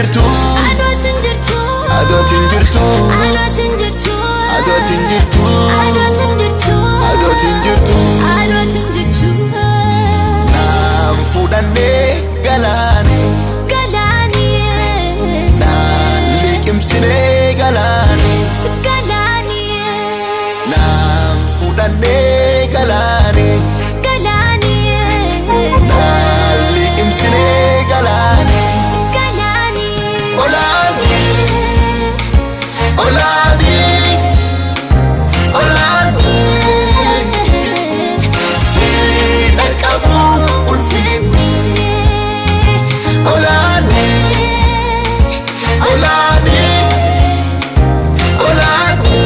jirtu. Adootiin jirtu. Adootiin jirtu. Adootiin jirtu. Adootiin jirtu. Adootiin jirtu. Adootiin jirtu. Adootiin jirtu. Naan fudhannee galaani. Galaani. Naan liqimsinee galaani. Galaani. Naan fudhannee galaani. Galaani. Naan liqimsinee galaani. Galaani. Olaani. Olaani. Olaani. Si dhaqqabu ulfinni. Olaani. Olaani. Olaani.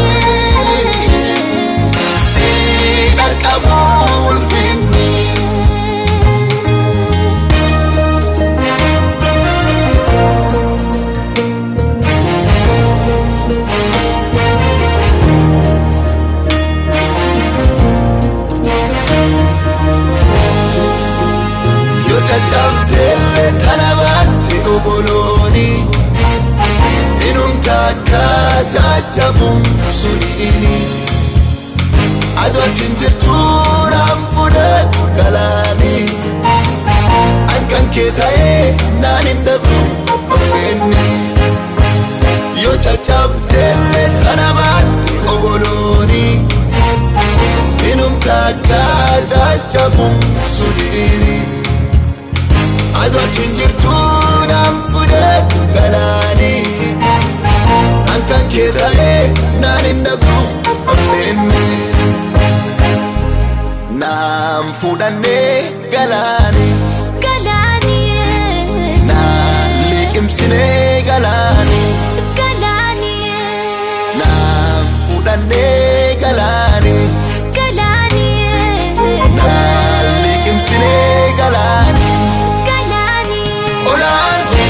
Si dhaqqabu ulfinni. Yoo caccabdeellee tana baatte obbolooni. Inumta akka jajjabuun suniini. Adootiin jirtu naan fudhatu galaani. Ankan kee ta'ee naan hin dabru ulfinni. Yoo caccabdeellee tana baatte obbolooni. Inumta akka jajjabuun suniini. Adootiin jirtu naan fudhatu galaani. Ankan kee ta'ee naan hin dabru ulfinni. Naan fudhannee galaani. Galaani. Naan liqimsinee galaani. Galaani. Naan fudhannee galaani. Galaani. Naan liqimsinee galaani. Galaani. Olaani.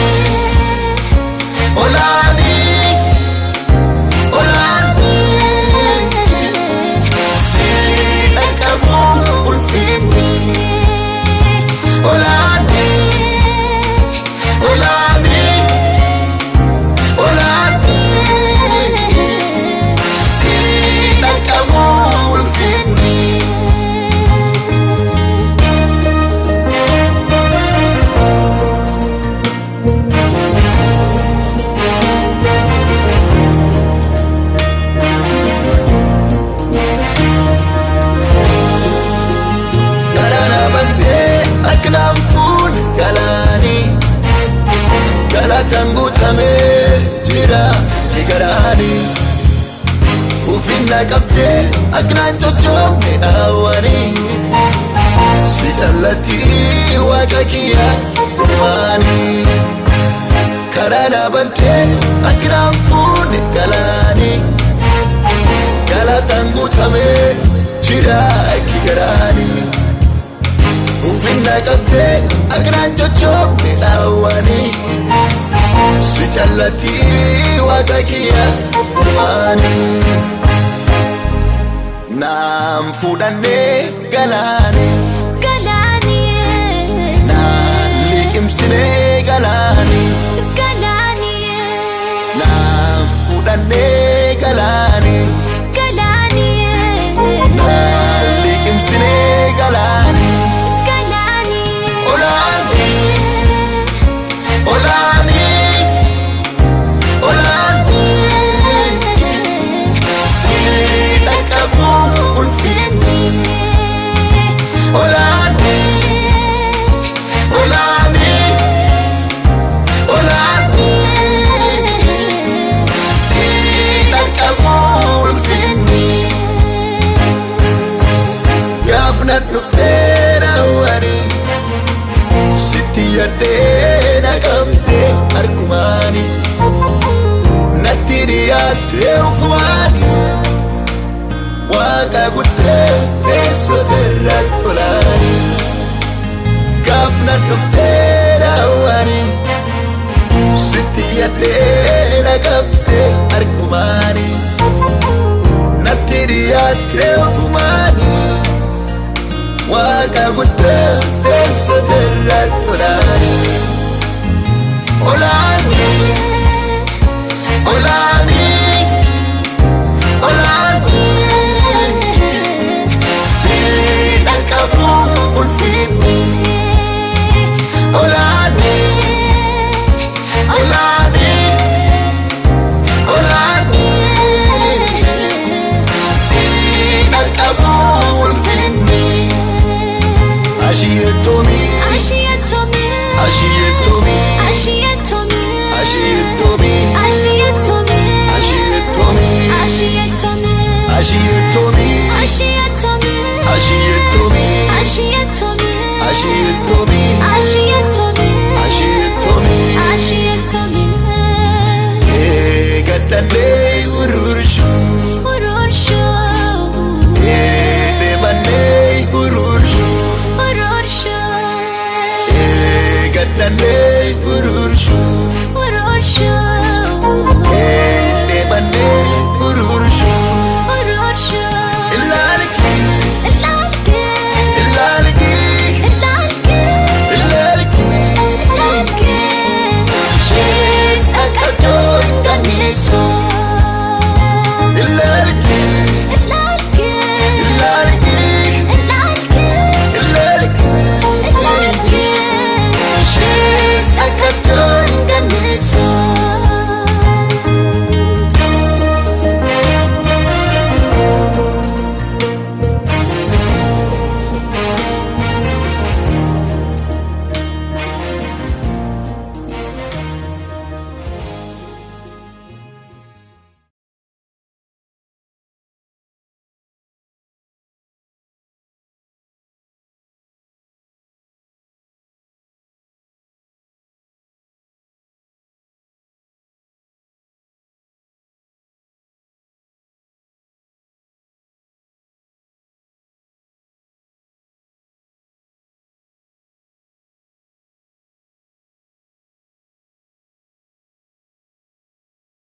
Olaani. Olaani. Si dhaqqabu ulfinni. Olaani. Olaani. Olaani. Si dhaqqabu ulfinni. Galaana bantee akka naan fuune galaani. Galataan guutamee jira garaani. Ufinna qabdee akka naan cochoofne dhaawanii. Si callatti waaqa kiyya dhumaanii. Karaa dhaabantee akka naan fuune galaani. Galataan guutamee jira garaani. Ufinna qabdee akka naan cochoofne dhaawanii. Si callatti waaqa kiyya dhumaanii. Naan fudhannee galaani. Galaani. Naan liqimsinee galaani. Galaani. Naan fudhannee galaani. Galaani. Naan liqimsinee galaani. Galaani. Olaani. Olaani. Olaani. Si dhaqqabu ulfinni. Olaani. Olaani. Olaani. Si dhaqqabu ulfinni. Gaafna dhuftee raawwanii. Sitti yaadee na qabdee harkumaani. Natti dhiyaattee ufumaani. Waaqa guddaa teessoo irratti olaani. Gaafna dhuftee raawwanii. Sitti yaadee na qabdee harkumaani. Natti dhiyaattee ufumaani. Waaqa guddaa teessoo irratti olaani. Olaani. Ashiyeettomi. Ashiyeettomi. Ashiyeettomi. Ashiyeettomi. Ashiyeettomi. Ashiyeettomi. Ashiyeettomi. Ashiyeettomi. Ashiyeettomi. Ashiyeettomi. Ashiyeettomi. Ashiyeettomi. Ashiyeettomi. Ashiyeettomi. Ashiyeettomi. Ashiyeettomi. Gaddalee ururshu. Ururshu. Deemannee ururshu. Ururshu. Gaddalee ururshu.